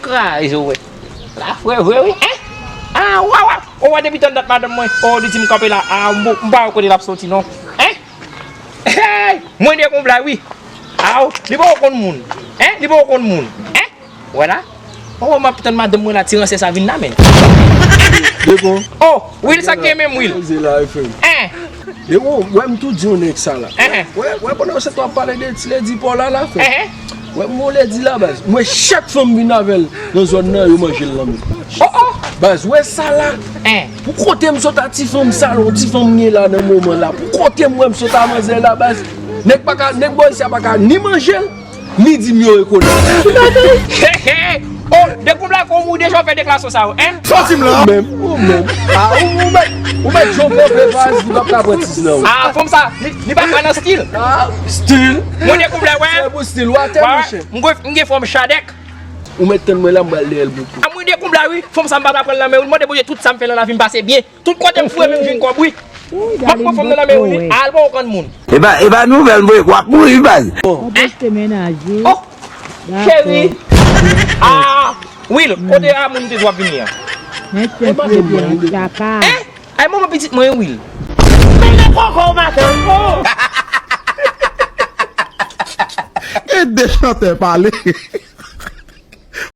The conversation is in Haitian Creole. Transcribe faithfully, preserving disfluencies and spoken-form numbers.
Kraze w wè. La frè vre wi. Hein? Ah, wa, wa. O, wa, depi tann dat madanm mwen. O, li di m kanpe la. Ah, m, m pa wè kote l ap soti non. Hein? Hey! Mwen de konbla wi. Ah, li poko konn moun. Hein? Li poko konn moun. Hein? Wè la. O, m ap tann madanm mwen la, ti ransè sa vin la, men. Depo. O, Will, sa k gen menm, Will? Poze la, frè. Hein? Depo, wè m tou di yon nèg sa la. Hein? Wè, wè, pandan se t w ap pale de ti ledi pa w la, la, frè. Hein? Wè, m yon ledi la, baz. Mwen, chak fwa m vin avè l nan zòn nan, yo manje l nan men. O, o! Baz, wè sa la. Hein? Pou kote m sot a ti fanm sa la, yon ti fanm m gen la nan moman la. Pou kote m wè m sot a manzè la, baz. Nèg pa ka, nèg bò isi a pa ka ni manje l, ni di m yo rekonèt. He, he. O, dekonm la, fò m ou deja fè deklarasyon sa yo, hein? Sòti m la. Ou menm, ou menm. Ah, ou, ou mèt, ou mèt jan w kanpe, baz, ou p ap ka pran ti nan ou. Ah, fanm sa, li, li pa ka nan stil. Ah, stil. Mwen dekonm la, wè. Se pou stil, ou atè, monchè. M gen, m gen fòm chadèk. Ou mèt tann mwen la, m pral dèyè l bout. Ah, mwen dekonm la, wi. Fanm sa, m pa ta pran l nan men ou. Mande Bondye tout sa m fè nan lavi m pase byen. Tout kote m foure men m jwenn kòb, wi. M ap pran fanm nan nan men ou, wi. Al pa w konn moun. E pa, e pa nouvèl m voye, w ap mouri, baz. Ou poste mennaj ou. Oh, cheri. Ah, Will, kote a moun te di w ap vini an? Men chèf yo byen, papa. Hein? Ay, manman pitit mwen, Will. Men nan koko w madanm. E de chantè pale.